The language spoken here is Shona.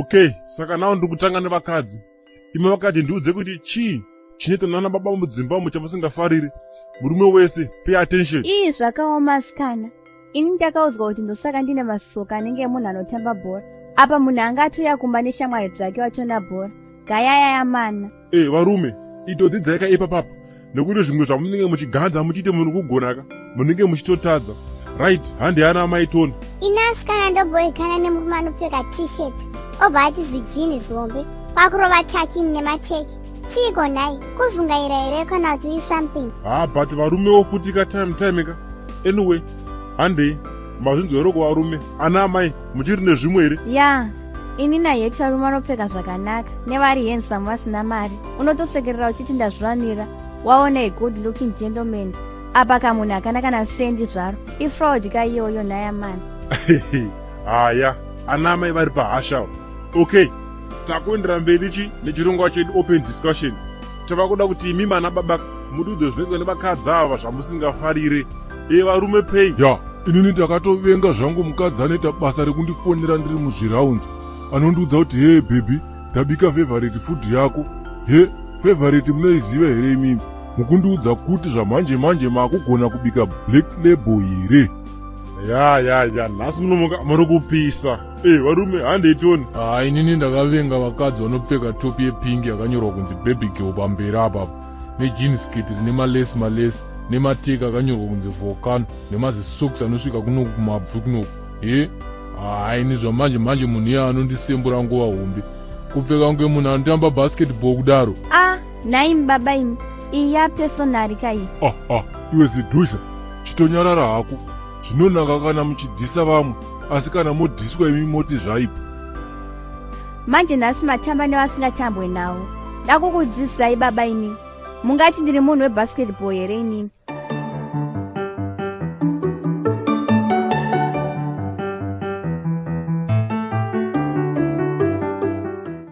Okay, saka nawo ndiri kutanga nevakadzi. Imi vakadzi, ndiudze kuti chii chinoitwa nana baba mudzimba umu chamusingafariri? Murume wese, pay attention. Ii, zvakaoma sikana. Ini ndakaudzwa kuti ndosaka ndine masoka anenge emunhu anotamba bhora. Apa munhu anga atouya kumba neshamwari dzake vachona bhora gayayaya mana. E, varume, itodzidzai ka ipapapa, nekuti zvimwe zvamunenge muchiganza muchiite muri kugonaka, munenge muchitotadza. Right, handi ana maitoni. Ini asikana ndoboikana nemurume anopfeka T-shirt, obva ati zijini zihombe, kwakurova tuck-in nemateki. Chiiko nhai? Kuzungaira here kana kuti something? Ha, but varumewo futi ka, time time ka. Anyway, handei. Mazvinzwa here kuvarume? Ana amai, muchiri nezvimwe here? Ya, ini naheti varume vanopfeka zvakanaka nevari handsome vasina mari, unotosekerera uchiti ndazviwanira. Waona a good looking gentleman, apa kamunhu hakana kana sendi zvaro. Ifraud ka iyoyo nhayamani. Haya, ana amai vari pahashawo. Okay, takuendera mberi chi nechirongwa chedu, open discussion. Tava kuda kuti imi mana baba mudiudze zvinoitwa nevakadzi ava zvamusingafarire. E, varume, pei. Ya, inini ndakatovenga zvangu mukadzi anoita basa rekundifonera ndiri muzviraundi, anondiudza kuti, "He baby, ndabika favorite food yako." He, favorite munoiziva here imimi? Mukundiudza kuti zvamanje manje maakugona kubika Black Label here? Ya, nhasi munomuka muri kupisa. E, varume, handeitoni. Ha, inini ndakavenga vakadzi vanopfeka top yepink yakanyorwa kunzi "baby girl" pamberi apapo, nejean skirt rine malesi malesi, nemateki akanyorwa kunzi "volcano", nemazisocks anosvika kunoku kumabvi kunoku. He, haini zvamanje manje munhu iye anondisembura nguva hombe, kupfeka kunge munhu anotamba basketball kudaro. A, nhai baba imi, iyi yapersonal kai. Ah ah, iwe zidhudla, chitonyarara hako. Zvinonaka kana muchidhisa vamwe, asi kana modhiswa imi moti zvaipa. Manje nhasi matamba nevasingatambwe navo. Dakukudzidzisai baba inini. Mungati ndiri munhu webasketball here inini?